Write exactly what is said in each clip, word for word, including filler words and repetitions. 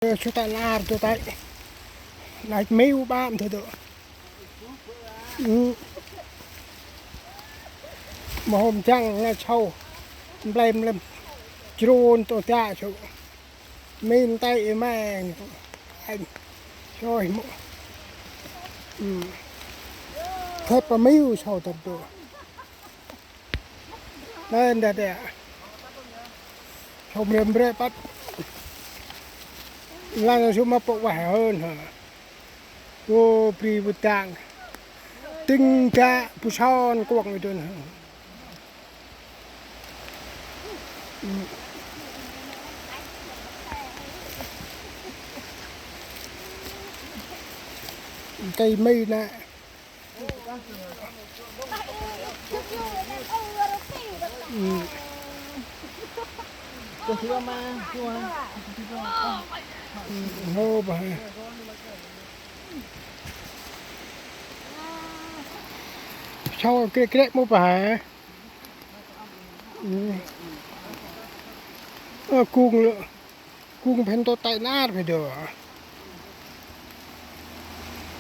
Ơ, sŭt ta nar dô tay. Nai miu ƀam dô dô. Ơ. Mâu hôm jăng ngai sau. Mblem mblem. Jrôn tô ta su. Min tay i meng. Anh. Sôi mô. Ơ. Thep pa miu sau ta dô. Nê, nda đe. Sông rem bre păt. Lăng sông ma pok wah hơn hơ. Ô, bri bu tang. Ting da bu son kuang i dun hơ. Cây mây nè. Hô, pa hê. Sau krek krek mô pa hê. Ơ, kung lơ. Kung phen tô tay nar phe dô.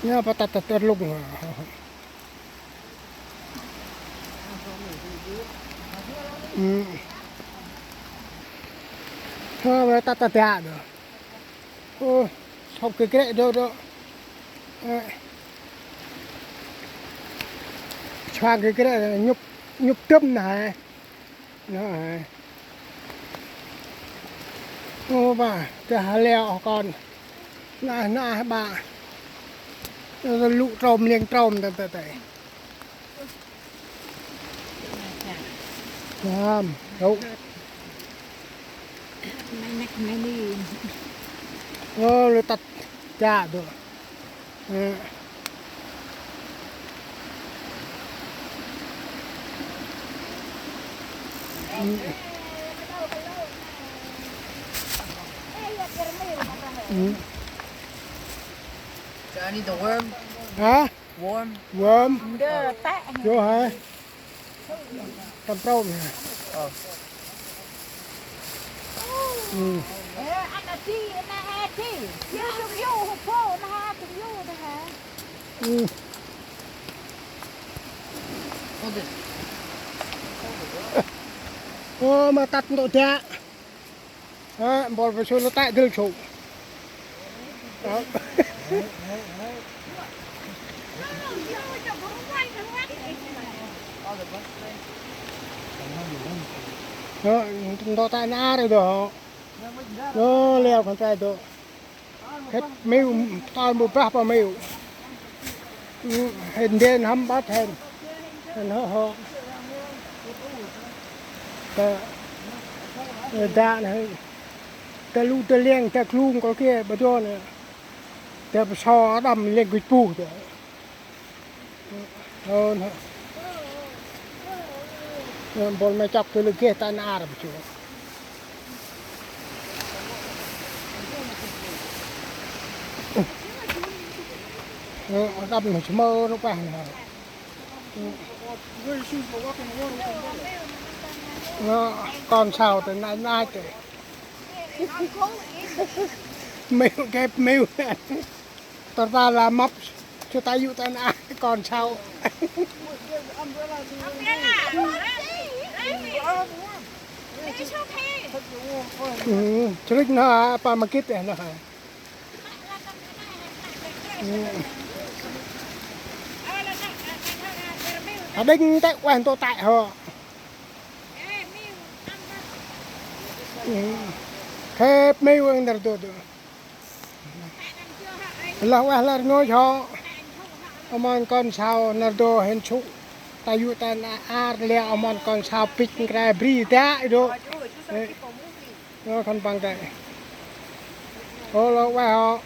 Nha pa tat tat tat lŭng. Ơ. Ha, pa tat tat tat dô. Ơ, sŏk kơ krek dô dô. Ơ. Sŏk kơ krek nhŭp, nhŭp tŭm na hê. Nơ, ơ. Ô, ba, tơ hê leo kon. Nă, nă, ba. Tơ lŭ trôm, liêng trôm, tơ, tơ, tơ. Lam, đu. Ô, lơ tât, cha, đu. Ơ. Ơ. Ơ. Johnny the worm. Hả? Worm. Worm. Ndơ tê. Vô hả? Tâm trôm hả? Ờ. Ơ. Ơ, ăn là chi, na ha chi. Yo, yo, yo, hô, na ha, yo, na ha. Ơ. Ơ, ma tât ndô dak. Hă, mpôl pa sui lơ tê dâl sui. Hă. Hă, ndô tê nar dô. Hă, leo khân păng dô. Khât miu, tâl mbu bah pa miu. Ơ, hên đen hăm băt hên. Hên hơ hơ. Ta, ơ, đa nê. Ta lu ta liêng, ta klung kôl kê, ba dô nê. Ta pa so đăm liêng gŭch buh ta. Ơ, nê. Ơ, mpôl ma chok ta lơ geh ta nar pa sui. Ơ, đăm nê, sơmơ nô pah nê. Nê, kon sau ta nai nai ta. Miu, kep miu. Tât ta lah mâp, sui ta yô̆ ta nê, kon sau. Ơ, chrik nê, pa ma gĭt ê nê. Ơ. Hă đĭng tê ueh ndô tê hŏ. Ơ. Khêp miu ăng ndâr dô dô. Lah ueh lor ngôch hŏ. Amon kon sau nar dô hên sŭ. Ta yô̆ ta nê ar leo amon kon sau pik nkrai bri dak dô. Ơ. Ơ, khân păng tê. Ơ, lah ueh hŏ.